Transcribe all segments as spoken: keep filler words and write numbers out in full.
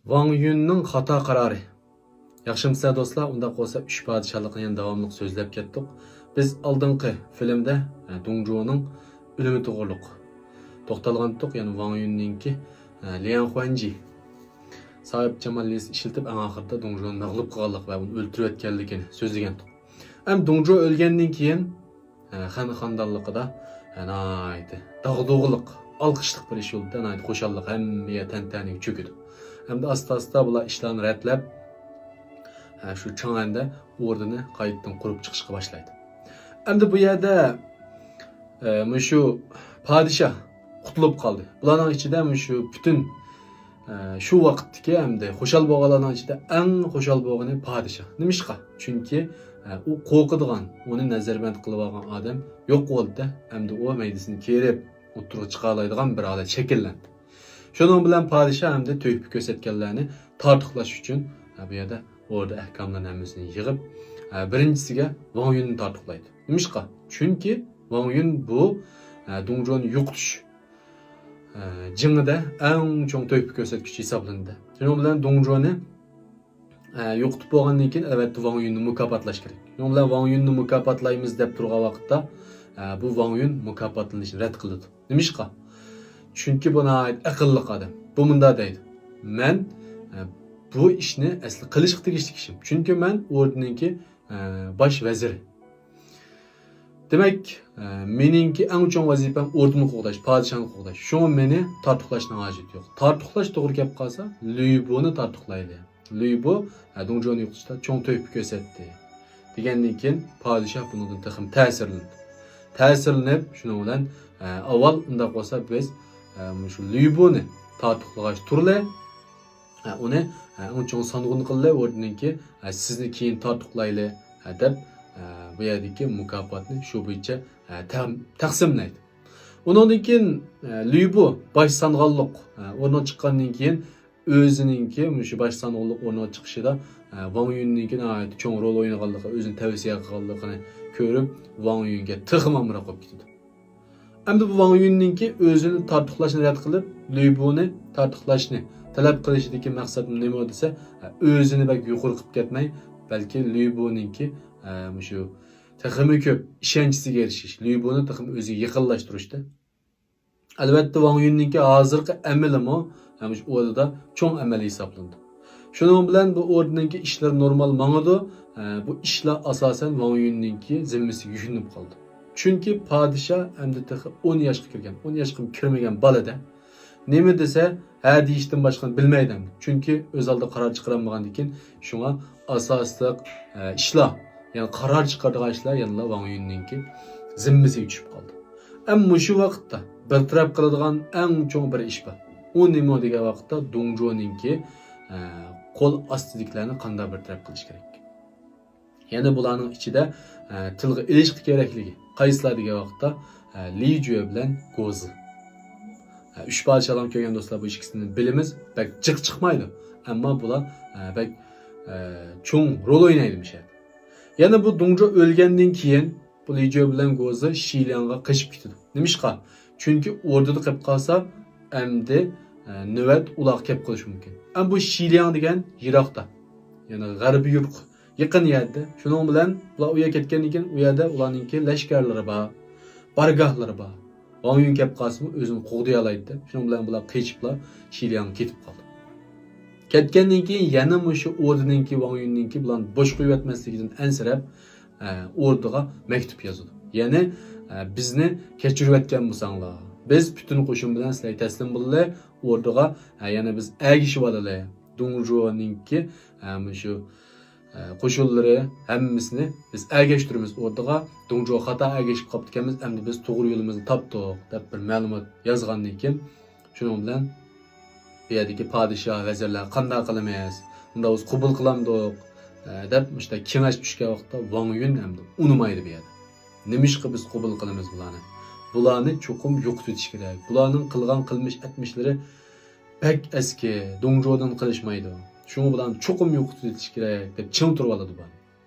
ۋاڭ يۈننىڭ خاتا قارارى. ياخشىمۇسىلەر دوستلار؟ ئۇنداق بولسا ئۈچ پادىشاھلىقنى يەنە داۋاملىق سۆزلەپ كەتتۇق. بىز ئالدىنقى فىلىمدە، ئە، دۇڭجۇنىڭ ئۆلۈمى توغرۇلۇق توختالغانتۇق، يەنى ۋاڭ يۈننىڭكى، ئە، لياڭ خۇەنجى ساھىبجامال لىسى ئىشلىتىپ ئەڭ ئاخىرىدا دۇڭجۇنى مەغلۇپ قىلغانلىق ۋە ئۇنى ئۆلتۈرۈۋەتكەنلىكىنى سۆزلىگەنتۇق. ئەمدى دۇڭجۇ ئۆلگەندىن كېيىن، ئە، خەن خاندانلىقىدا، ئە، ناھايىتى داغدۇغىلىق، ئالقىشلىق بىر ئىش بولدى، ناھايىتى خۇشاللىق، ھەممە يەر تەنتەنىگە چۆكىدۇ. ئەمدى ئاستا-ئاستا بۇلار ئىشلارنى رەتلەپ، ئە، شۇ چاڭئەندە ئوردىنى قايتىدىن قۇرۇپ چىقىشقا باشلايدۇ. ئەمدى بۇ يەردە، ئە، مۇشۇ پادىشاھ قۇتۇلۇپ قالدى. بۇلارنىڭ ئىچىدە مۇشۇ پۈتۈن، ئە، شۇ ۋاقىتتىكى ئەمدى خۇشال بولغانلارنىڭ ئىچىدە ئەڭ خۇشال بولغىنى پادىشاھ. نېمىشقا؟ چۈنكى، ئە، ئۇ قورقىدىغان، ئۇنى نەزەربەند قىلىۋالغان ئادەم يوق بولدى. ئەمدى ئۇ مەيدىسىنى كېرىپ، ئوتتۇرىغا چىقالايدىغان بىر ھالەت شەكىللەندى. شۇنىڭ بىلەن پادىشاھ ئەمدى تۆھپە كۆرسەتكەنلەرنى تارتۇقلاش ئۈچۈن، ئە، بۇ يەردە ئوردا ئەھكاملارنى ھەممىسىنى يىغىپ، ئە، بىرىنچىسىگە ۋاڭ يۈننى تارتۇقلايدۇ. نېمىشقا؟ چۈنكى ۋاڭ يۈن بۇ، ئە، دۇڭجۇنى يوقىتىش، ئە، جېڭىدە ئەڭ چوڭ تۆھپە كۆرسەتكۈچى ھېسابلىنىدۇ. شۇنىڭ بىلەن دۇڭجۇنى، ئە، يوقىتىپ بولغاندىن كېيىن، ئەلۋەتتە، ۋاڭ يۈننى مۇكاپاتلاش كېرەك. شۇنىڭ بىلەن ۋاڭ يۈننى مۇكاپاتلايمىز دەپ تۇرغان ۋاقىتتا، ئە، بۇ ۋاڭ يۈن مۇكاپاتلىنىشنى رەت قىلىدۇ. نېمىشقا؟ چۈنكى بۇ ناھايىتى ئەقىللىق ئادەم. بۇ مۇنداق دەيدۇ: مەن، ئە، بۇ ئىشنى ئەسلى قىلىشقا تېگىشلىك ئىشىم. چۈنكى مەن ئوردىنىڭكى، ئە، باش ۋەزىرى. دېمەك، ئە، مېنىڭكى ئەڭ چوڭ ۋەزىپەم ئوردىنى قوغداش، پادىشاھنى قوغداش. شۇڭا مېنى تارتۇقلاشنىڭ ھاجىتى يوق. تارتۇقلاش توغرا كەپ قالسا، لۈيبۇنى تارتۇقلايلى. لۈيبۇ، ئە، دۇڭجۇنى يوقىتىشتا چوڭ تۆھپە كۆرسەتتى، دېگەندىن كېيىن پادىشاھ بۇنىڭدىن تېخىمۇ تەسىرلىنىدۇ. تەسىرلىنىپ، شۇنىڭ بىلەن، ئە، ئاۋۋال ئۇنداق بولسا بىز، ئە، مۇشۇ لۈيبۇنى تارتۇقلىغاچ تۇرلى، ئە، ئۇنى، ئە، ئەڭ چوڭ سانغۇن قىللى، ئوردىنىڭكى، ئە، سىزنى كېيىن تارتۇقلايلى، ئە، دەپ، ئە، بۇ يەردىكى مۇكاپاتنى شۇ بويىچە، ئە، تەم-، تەقسىملەيدۇ. ئۇنىڭدىن كېيىن، ئە، لۈيبۇ باش سانغۇنلۇق، ئە، ئورنىغا چىققاندىن كېيىن، ئۆزىنىڭكى مۇشۇ باش سانغۇنلۇق ئورنىغا چىقىشىدا، ئە، ۋاڭ يۈننىڭكى ناھايىتى چوڭ رول ئوينىغانلىقى، ئۆزىنى تەۋسىيە قىلغانلىقىنى كۆرۈپ، ۋاڭ يۈنگە تېخىمۇ ئامراق بولۇپ كېتىدۇ. ئەمدى بۇ ۋاڭ يۈننىڭكى ئۆزىنى تارتۇقلاشنى رەت قىلىپ، لۈيبۇنى تارتۇقلاشنى تەلەپ قىلىشىدىكى مەقسەت نېمە دېسە، ئە، ئۆزىنى بەك يۇقىرى قىلىپ كەتمەي، بەلكى لۈيبۇنىڭكى، ئە، مۇشۇ تېخىمۇ كۆپ ئىشەنچىسىگە ئېرىشىش، لۈيبۇنى تېخىمۇ ئۆزىگە يېقىنلاشتۇرۇشتا. ئەلۋەتتە، ۋاڭ يۈننىڭكى ھازىرقى ئەمىلىمۇ، ھە، مۇشۇ ئوردىدا چوڭ ئەمەل ھېسابلىنىدۇ. شۇنىڭ بىلەن بۇ ئوردىنىڭكى ئىشلىرى نورمال ماڭىدۇ. ھە، بۇ ئىشلار ئاساسەن ۋاڭ يۈننىڭكى زىممىسىگە يۈكلىنىپ قالىدۇ. چۈنكى پادىشاھ ئەمدى تېخى ئون ياشقا كىرگەن، ئون ياشقىمۇ كىرمىگەن بالىدە. نېمە دېسە، ھە دېيىشتىن باشقىنى بىلمەيدۇ ئەمدى. چۈنكى ئۆز ئالدىغا قارار چىقىرالمىغاندىن كېيىن، شۇڭا ئاساسلىق، ئە، ئىشلار، يەنى قارار چىقىرىدىغان ئىشلار يەنىلا ۋاڭ يۈننىڭكى زىممىسىگە چۈشۈپ قالدى. ئەمما مۇشۇ ۋاقىتتا بىر تەرەپ قىلىدىغان ئەڭ چوڭ بىر ئىش بار. ئۇ نېمە دېگەن ۋاقىتتا دۇڭجۇنىڭكى، ئە، قول ئاستىدىكىلەرنى قانداق بىر تەرەپ قىلىش كېرەك؟ يەنە بۇلارنىڭ ئىچىدە، ئە، تىلغا ئېلىشقا كېرەكلىكى قايسىلار دېگەن ۋاقىتتا، ئە، لى جۈە بىلەن گوزى. ئە، ئۈچ پادىشاھلارنى كۆرگەن دوستلار، بۇ ئىككىسىنى بىلىمىز. بەك جىق چىقمايدۇ. ئەمما بۇلار، ئە، بەك، ئە، چوڭ رول ئوينايدۇ مۇشۇ يەردە. يەنە بۇ دۇڭجۇ ئۆلگەندىن كېيىن، بۇ لى جۈە بىلەن گوزى شىلياڭغا قېچىپ كېتىدۇ. نېمىشقا؟ چۈنكى ئوردىدا قېلىپ قالسا، ئەمدى، ئە، نۆۋەت ئۇلارغا كەپ قېلىشى مۇمكىن. ئەمما بۇ شىلياڭ دېگەن يىراقتا، يەنى غەربىي يۇرتقا يېقىن يەردە. شۇنىڭ بىلەن بۇلار ئۇ يەرگە كەتكەندىن كېيىن، ئۇ يەردە ئۇلارنىڭكى لەشكەرلىرى بار، بارگاھلىرى بار. ۋاڭ يۈن كەپ قالسىمۇ ئۆزىنى قوغدىيالايتتى. شۇنىڭ بىلەن بۇلار قېچىپلا شىلياڭغا كېتىپ قالدى. كەتكەندىن كېيىن يەنە مۇشۇ ئوردىنىڭكى، ۋاڭ يۈننىڭكى بۇلارنى بوش قويۇۋەتمەسلىكىدىن ئەنسىرەپ، ئە، ئوردىغا مەكتۇپ يازىدۇ. يەنى، ئە، بىزنى كەچۈرۈۋەتكەن بولساڭلار، بىز پۈتۈن قوشۇن بىلەن سىلەرگە تەسلىم بولىلى، ئوردىغا، ئە، يەنى بىز ئەگىشىۋالىلى. دۇڭجۇنىڭكى، ئە، مۇشۇ، ئە، قوشۇنلىرى ھەممىسىنى بىز ئەگەشتۈرىمىز ئوردىغا. دۇڭجۇ خاتا ئەگەشىپ قاپتىكەنمىز، ئەمدى بىز توغرا يولىمىزنى تاپتۇق، دەپ بىر مەلۇمات يازغاندىن كېيىن، شۇنىڭ بىلەن بۇ يەردىكى پادىشاھ، ۋەزىرلەر، «قانداق قىلىمىز؟ ئۇنداق بولسا قوبۇل قىلامدۇق؟» ئە، دەپ مۇشۇنداق كېڭەش چۈشكەن ۋاقىتتا ۋاڭ يۈن ئەمدى ئۇنىمايدۇ بۇ يەردە. «نېمىشقا بىز قوبۇل قىلىمىز بۇلارنى؟ بۇلارنى چوقۇم يوقىتىۋېتىش كېرەك. بۇلارنىڭ قىلغان قىلمىش ئەتمىشلىرى بەك ئەسكى، دۇڭجۇدىن قېلىشمايدۇ. شۇڭا بۇلارنى چوقۇم يوقىتىۋېتىش كېرەك» دەپ چىڭ تۇرۇۋالىدۇ بۇ.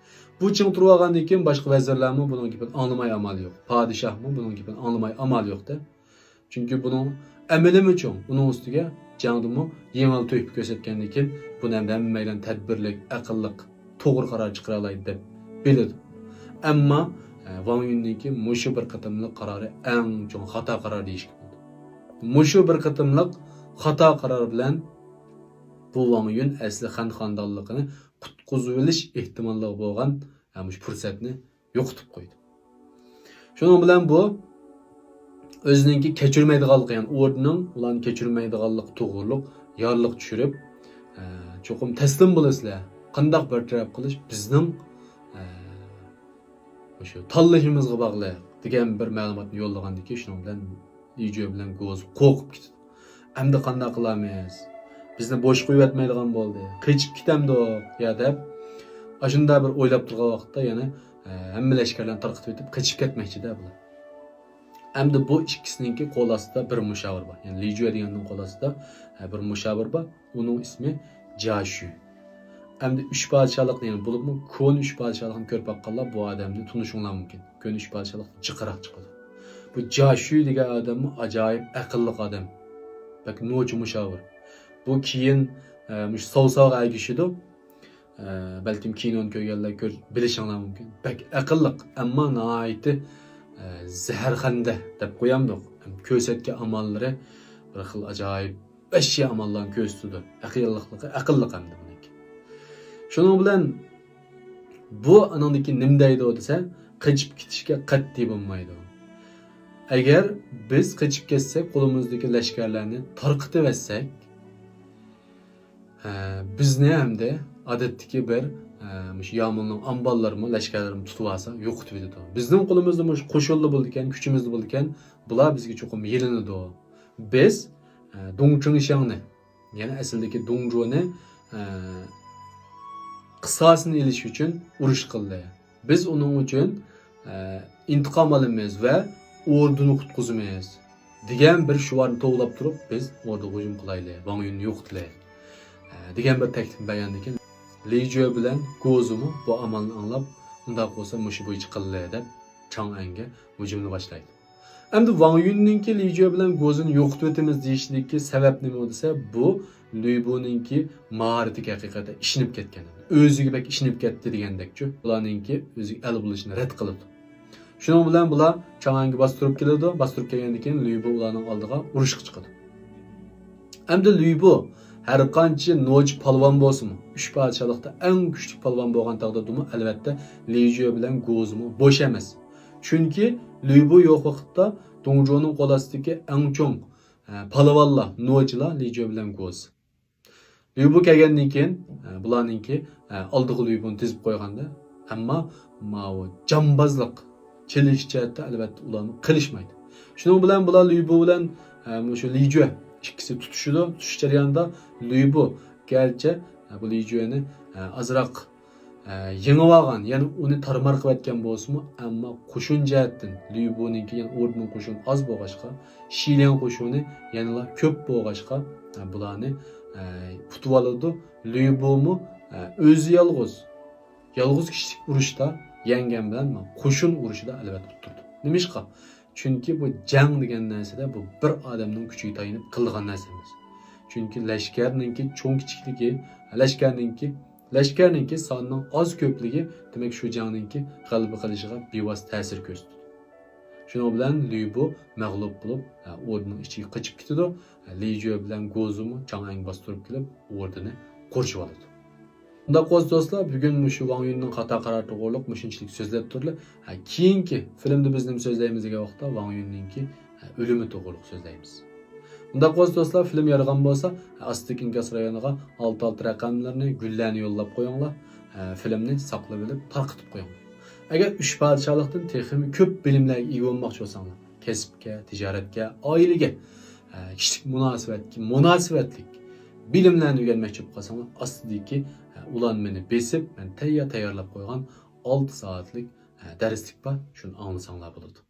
بۇ چىڭ تۇرۇۋالغاندىن كېيىن باشقا ۋەزىرلەرمۇ بۇنىڭ گېپىنى ئاڭلىماي ئامال يوق. پادىشاھمۇ بۇنىڭ گېپىنى ئاڭلىماي ئامال يوق-دە. چۈنكى بۇنىڭ ئەمىلىمۇ چوڭ. ئۇنىڭ ئۈستىگە جەڭدىمۇ يېڭىلىق تۆھپە كۆرسەتكەندىن كېيىن، بۇنى ھەممەيلەن تەدبىرلىك، ئەقىللىق، توغرا قارار چىقىرالايدۇ دەپ بىلىدۇ. ئەمما، ئە، ۋاڭ يۈننىڭكى مۇشۇ بىر قېتىملىق قارارى ئەڭ چوڭ خاتا قارار دېيىشكە بولىدۇ. مۇشۇ بىر قېتىملىق خاتا قارار بىلەن بۇ ۋاڭ يۈن ئەسلى خەن خانىدانلىقىنى قۇتقۇزۇۋېلىش ئېھتىماللىقى بولغان، ھە، مۇشۇ پۇرسەتنى يوقىتىپ قويدى. شۇنىڭ بىلەن بۇ ئۆزىنىڭكى كەچۈرمەيدىغانلىقى، يەنى ئوردىنىڭ ئۇلارنى كەچۈرمەيدىغانلىقى توغرۇلۇق يارلىق چۈشۈرۈپ، ئە، چوقۇم تەسلىم بولىسىلەر، قانداق بىر تەرەپ قىلىش بىزنىڭ، ئە، مۇشۇ تاللىشىمىزغا باغلىق دېگەن بىر مەلۇماتنى يوللىغاندىكىن، شۇنىڭ بىلەن لى جۈە بىلەن گوزى قورقۇپ كېتىدۇ. ئەمدى قانداق قىلارمىز؟ بىزنى بوش قويۇۋەتمەيدىغان بولدى. قېچىپ كېتەمدۇق يا دەپ، ئاشۇنداق بىر ئويلاپ تۇرغان ۋاقىتتا يەنە، ئە، ھەممە لەشكەرلەرنى تارقىتىۋېتىپ قېچىپ كەتمەكچىدە بۇلار. ئەمدى بۇ ئىككىسىنىڭكى قول ئاستىدا بىر مۇشاۋىر بار. يەنى لى جۈە دېگەننىڭ قول ئاستىدا، ئە، بىر مۇشاۋىر بار. ئۇنىڭ ئىسمى جاشۈ. ئەمدى ئۈچ پادىشاھلىقنى، يەنى بولۇپمۇ كونا ئۈچ پادىشاھلىقنى كۆرۈپ باققانلار بۇ ئادەمنى تونۇشۇڭلار مۇمكىن. كونا ئۈچ پادىشاھلىق جىقراق چىقىدۇ. بۇ جاشۈ دېگەن ئادەممۇ ئاجايىپ ئەقىللىق ئادەم. بەك نوچى مۇشاۋىر. بۇ كېيىن، ئە، مۇشۇ ساۋساغا ئەگىشىدۇ. ئە، بەلكىم كىنونى كۆرگەنلەر كۆر-، بىلىشىڭلار مۇمكىن. بەك ئەقىللىق، ئەمما ناھايىتى، ئە، زەھەرخەندە دەپ قويامدۇق. كۆرسەتكەن ئاماللىرى بىر خىل ئاجايىپ، ۋەھشىي ئاماللارنى كۆرسىتىدۇ. ئەقىللىقلىقى، ئەقىللىق ئەمدى بۇنىڭكى. شۇنىڭ بىلەن بۇ ئانىڭدىكى نېمە دەيدۇ دېسە، قېچىپ كېتىشكە قەتئىي بولمايدۇ. ئەگەر بىز قېچىپ كەتسەك، قولىمىزدىكى لەشكەرلەرنى تارقىتىۋەتسەك، ئە، بىزنى ھەمدە ئادەتتىكى بىر، ئە، مۇشۇ يامۇننىڭ ئامبارلىرىمۇ، لەشكەرلىرىمۇ تۇتۇۋالسا، يوقىتىۋېتىدۇ. بىزنىڭ قولىمىزدا مۇشۇ قوشۇنلا بولىدىكەن، كۈچىمىزلا بولىدىكەن، بۇلار بىزگە چوقۇم يېلىنىدۇ. بىز، ئە، دۇڭ چىڭشياڭنى، يەنى ئەسلىدىكى دۇڭجۇنى، ئە، قىساسىنى ئېلىش ئۈچۈن ئۇرۇش قىلدى. بىز ئۇنىڭ ئۈچۈن، ئە، ئىنتىقام ئالىمىز ۋە ئوردىنى قۇتقۇزىمىز، دېگەن بىر شوئارنى توۋلاپ تۇرۇپ، بىز ئوردىغا ھۇجۇم قىلايلى، ۋاڭ يۈننى يوقىتىلى، ئە، دېگەن بىر تەكلىپنى بەرگەندىن كېيىن، لى جۈە بىلەن گوزىمۇ بۇ ئامالنى ئاڭلاپ، ئۇنداق بولسا مۇشۇ بويىچە قىلىلى، دەپ چاڭ ئەنگە ھۇجۇمنى باشلايدۇ. ئەمدى ۋاڭ يۈننىڭكى لى جۈە بىلەن گوزىنى يوقىتىۋېتىمىز دېيىشىدىكى سەۋەب نېمە دېسە، بۇ لۈي بۇنىڭكى ماھارىتىگە ھەقىقەتەن ئىشىنىپ كەتكەن. ئۆزىگە بەك ئىشىنىپ كەتتى دېگەندەكچۇ. بۇلارنىڭكى ئۆزىگە ئەل بولۇشىنى رەت قىلىدۇ. شۇنىڭ بىلەن بۇلار چاڭئەنگە باستۇرۇپ كېلىدۇ. باستۇرۇپ كەلگەندىن كېيىن لۈي بۇ ئۇلارنىڭ ئالدىغا ئۇرۇشقا چىقىدۇ. ئەمدى لۈي بۇ ھەر قانچە نوچى پالۋان بولسىمۇ، ئۈچ پادىشاھلىقتا ئەڭ كۈچلۈك پالۋان بولغان تەقدىردىمۇ، ئەلۋەتتە، لى جۈە بىلەن گوزىمۇ بوش ئەمەس. چۈنكى لۈي بۇ يوق ۋاقىتتا دۇڭجۇنىڭ قول ئاستىدىكى ئەڭ چوڭ، ئە، پالۋانلار، نوچىلار لى جۈە بىلەن گوزى. لۈي بۇ كەلگەندىن كېيىن، ئە، بۇلارنىڭكى، ئە، ئالدىغا لۈي بۇنى تىزىپ قويغاندا، ئەمما ماۋۇ جامبازلىق، چېلىش جەھەتتە ئەلۋەتتە ئۇلارمۇ قېلىشمايدۇ. شۇنىڭ بىلەن بۇلار لۈي بۇ بىلەن، ئە، مۇشۇ لى جۈە ئىككىسى تۇتۇشىدۇ. تۇتۇش جەريانىدا لۈي بۇ گەرچە، ئە، بۇ لى جۈەنى، ئە، ئازراق، ئە، يېڭىۋالغان، يەنى ئۇنى تارمار قىلىۋەتكەن بولسىمۇ، ئەمما قوشۇن جەھەتتىن لۈي بۇنىڭكى، يەنى ئوردىنىڭ قوشۇنى ئاز بولغاچقا، شىلياڭ قوشۇنى يەنىلا كۆپ بولغاچقا، ئە، بۇلارنى، ئە، ئۇتۇۋالىدۇ. لۈي بۇمۇ، ئە، ئۆزى يالغۇز، يالغۇز كىشىلىك ئۇرۇشتا يەڭگەن بىلەن قوشۇن ئۇرۇشىدا ئەلۋەتتە ئۇتتۇرىدۇ. نېمىشقا؟ چۈنكى بۇ جەڭ دېگەن نەرسىدە بۇ بىر ئادەمنىڭ كۈچىگە تايىنىپ قىلىدىغان نەرسە ئەمەس. چۈنكى لەشكەرنىڭكى چوڭ كىچىكلىكى، لەشكەرنىڭكى، لەشكەرنىڭكى سانىنىڭ ئاز كۆپلۈكى، دېمەك، شۇ جەڭنىڭكى غەلىبە قىلىشىغا بىۋاسىتە تەسىر كۆرسىتىدۇ. شۇنىڭ بىلەن لۈي بۇ مەغلۇپ بولۇپ، ئوردىنىڭ ئىچىگە قېچىپ كېتىدۇ. لى جۈە بىلەن گوزىمۇ چاڭئەنگە باستۇرۇپ كېلىپ، ئوردىنى قورشىۋالىدۇ. ئۇنداق بولسا دوستلار، بۈگۈن مۇشۇ ۋاڭ يۈننىڭ خاتا قارارى توغرۇلۇق مۇشۇنچىلىك سۆزلەپ تۇردۇق. ھە، كېيىنكى فىلىمدا بىز نېمە سۆزلەيمىز دېگەن ۋاقىتتا، ۋاڭ يۈننىڭكى، ھە، ئۆلۈمى توغرۇلۇق سۆزلەيمىز. ئۇنداق بولسا دوستلار، فىلىم يارىغان بولسا، ھە، ئاستىدىكى ئىنكاس رايونىغا ئالتە ئالتە رەقەملىرىنى، گۈللەرنى يوللاپ قويۇڭلار. ھە، فىلىمنى ساقلىۋېلىپ، تارقىتىپ قويۇڭلار. ئەگەر ئۈچ پادىشاھلىقتىن تېخىمۇ كۆپ بىلىملەرگە ئىگە بولماقچى بولساڭلار، كەسىپكە، تىجارەتكە، ئائىلىگە، ئە، كىشىلىك مۇناسىۋەتكە، مۇناسىۋەتلىك بىلىملەرنى ئۆگەنمەكچى بولۇپ قالساڭلار، ئاستىدىكى، ئە، ئۇلانمىنى بېسىپ، مەن تەييار تەييارلاپ قويغان ئالتە سائەتلىك، ئە، دەرسلىك بار، شۇنى ئاڭلىساڭلار بولىدۇ.